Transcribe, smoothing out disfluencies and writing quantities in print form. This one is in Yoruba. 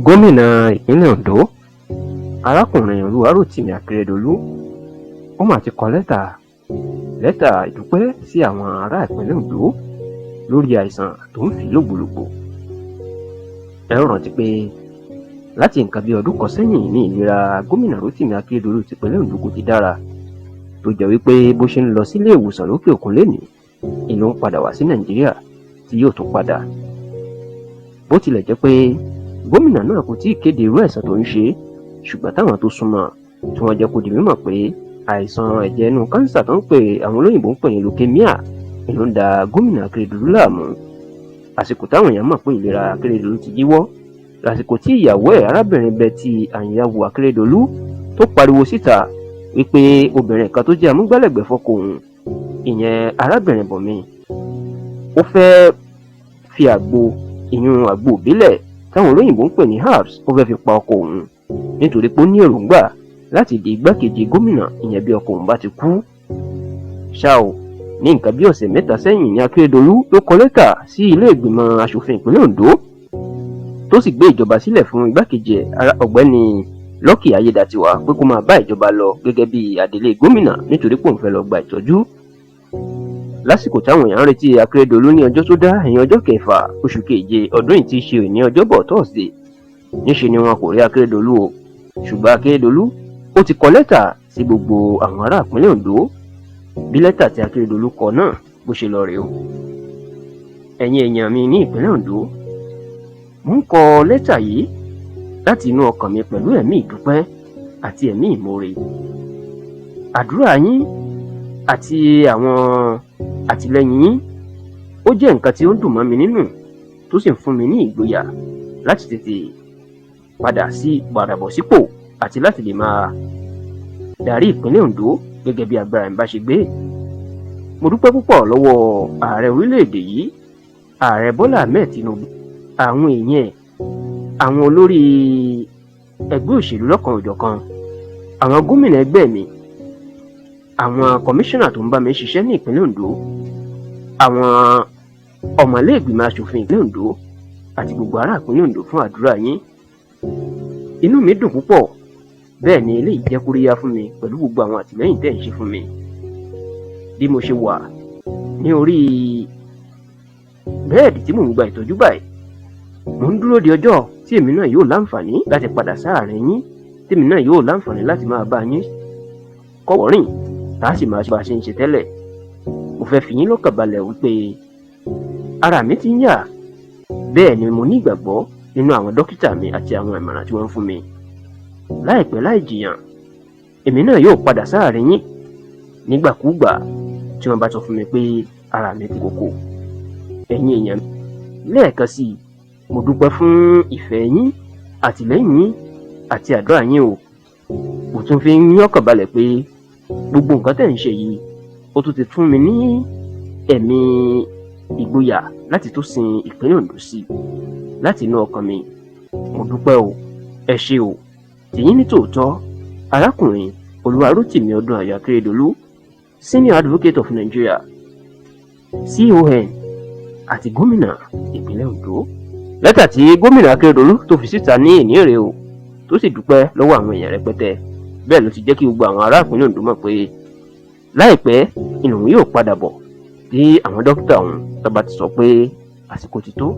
Gómìnà ìpínlẹ̀ Ondo, Arákùnrin Olúwarótìmí Akérèdọ́lù, ó mà ti kọ lẹ́tà ìdúpẹ́ sí àwọn ará ìpínlẹ̀ Ondo lórí àìsàn tó ń fi lógbòlògbò. Ẹ ó rántí pé láti nǹkan bí ọdún kan sẹ́yìn ní ìlera Gómìnà Rótìmí Akérèdọ́lù tìpínlẹ̀ Ondo kò ti dára, tó jẹ́ wípé bó ṣe ń lọ sílé ìwòsàn lókè òkun lénìí ló ń padà wá sí Nàìjíríà tí yóò tún padà. Bó tilẹ̀ jẹ́ pé gómìnà náà kò tíì kéde irú àìsàn tó ń ṣe é, ṣùgbọ́n táwọn tó súnmọ́ tí wọ́n jẹ́ kó di mímọ̀ pé àìsàn ẹ̀jẹ̀ inú kánsà tó ń pè àwọn olóyìnbó ń pè ní leukemia ló ń da Gómìnà Akérédolú láàmú. Àsìkò táwọn èèyàn mọ̀ pé ìlera Akérédolú ti yíwọ́ lásìkò tí ìyàwó ẹ̀, Arábìnrin Betty Anyanwu Akérédolú, tó pariwo síta wípé obìnrin kan tó jẹ́ amúgbálẹ́gbẹ̀ẹ́ fọ́kọ òun, ìyẹn arábìnrin Bùnmi, ó fẹ́ fi àgbo, ìyún àgbo ìbílẹ̀ táwọn olóyìnbó ń pè ní herbs, ó fẹ́ fi pa ọkọ òun, nítorí pé ó ní èròǹgbà láti di igbákejì gómìnà, ìyẹn bí ọkọ òun bá ti kú. Ṣá o, ní nǹkan bí ọ̀sẹ̀ 3 sẹ́yìn ní Akérédolú ló kọ lẹ́tà sí ilé ìgbìmọ̀ asòfin ìpínlẹ̀ Ondo, tó sì gbé ìjọba sílẹ̀ fún igbákejì ẹ̀, Ọ̀gbẹ́ni Lucky Ayédàtiwà, pé kó máa bá ìjọba lọ gẹ́gẹ́ bí adelé gómìnà, nítorí pé òun fẹ́ lọ gba ìtọ́jú. Lásìkò táwọn èèyàn ń retí Akérédolú ní ọjọ́ tó dá, ìyẹn ọjọ́ 6 oṣù keje ọdún yìí tí í ṣe òní, Ọjọ́bọ̀ Thursday, níṣe ni wọn kò rí Akérédolú o. Ṣùgbọ́n Akérédolú ó ti kọ lẹ́tà sí gbogbo àwọn ará ìpínlẹ̀ Ondo. Bí lẹ́tà tí Akérédolú kọ náà bó ṣe lọ rèé o: "Ẹ̀yin èèyàn mi ní ìpínlẹ̀ Ondo, mò ń kọ lẹ́tà yìí láti inú ọkàn mi pẹ̀lú ẹ̀mí ìdúpẹ́ àti ẹ̀mí ìmoore. Àdúrà yín àti àwọn àtìlẹ́yìn yín, ó jẹ́ nǹkan tí ó ń dùn mọ́ mi nínú, tó sì ń fún mi ní ìgboyà láti tètè padà bọ̀ sípò àti láti lè máa darí ìpínlẹ̀ Ondo gẹ́gẹ́ bí agbára mi bá ṣe gbé. Mo dúpẹ́ púpọ̀ lọ́wọ́ ààrẹ orílẹ̀-èdè yìí, Ààrẹ Bọ́lá Ahmed Tinubu, àwọn èèyàn ẹ̀, àwọn olórí ẹgbẹ́ òṣèlú lọ́kan-ò-jọ̀kan, àwọn gómìnà ẹgbẹ́ mi, àwọn kọmíṣánná tó ń bá mi ṣiṣẹ́ ní ìpínlẹ̀ Ondo, àwọn ọmọlẹ́ẹ̀gbìmọ̀ asòfin ìpínlẹ̀ Ondo àti gbogbo ará ìpínlẹ̀ Ondo fún àdúrà yín. Inú mi dùn púpọ̀, bẹ́ẹ̀ ni eléyìí jẹ́ kóríyá fún mi pẹ̀lú gbogbo àwọn àtìlẹ́yìn tẹ́ ẹ̀ ń ṣe fún mi. Bí mo ṣe wà ní orí bẹ́ẹ̀dì tí mò ń gba ìtọ́jú báyìí, mò ń dúró de ọjọ́ tí èmi náà yóò láǹfààní láti padà sáàrin yín, tí èmi náà yóò láǹfààní láti máa bá yín kọ́wọ̀ọ́rìn, tá a sì máa ṣe bá a ṣe ń ṣe tẹ́lẹ̀. Mo fẹ́ fi yín lọ́kàn balẹ̀ wípé ara mi ti ń yà, bẹ́ẹ̀ ni mo ní ìgbàgbọ́ nínú àwọn dókítà mi àti àwọn ìmọ̀ràn tí wọ́n ń fún mi. Láìpẹ́ láì jìyàn, èmi náà yóò padà sáàrin yín nígbàkúùgbà tí wọ́n bá sọ fún mi pé ara mi ti kókó. Ẹ̀yin èèyàn, lẹ́ẹ̀kan sí i, mo dúpẹ́ fún ìfẹ́ yín, àtìlẹ́yìn yín àti àdúrà yín o. Mo tún fi ń ní ọkàn balẹ̀ pé gbogbo nǹkan tẹ̀ ń ṣe yìí, ó tún ti fún mi ní ẹ̀mí ìgboyà láti tún sin ìpínlẹ̀ Ondo sí i. Láti inú ọkàn mi, mo dúpẹ́ o. Ẹ ṣé o. Tìyín ní tòótọ́, Arákùnrin Olúwarótìmí Ọdúnayọ̀ Akérèdọ́lù, Senior Advocate of Nigeria, CON, àti gómìnà ìpínlẹ̀ Ondo." Lẹ́tà tí Gómìnà Akérèdọ́lù tó fi síta ní ìní rèé o, tó sì dúpẹ́ lọ́wọ́ àwọn èèyàn rẹpẹtẹ. Bẹ́ẹ̀ ló ti jẹ́ kí gbogbo àwọn ará ìpínlẹ̀ Ondo mọ̀ pé láìpẹ́ ìlòun yóò padà bọ̀, tí àwọn dókítà òun tó bá ti sọ pé àsìkò ti tó.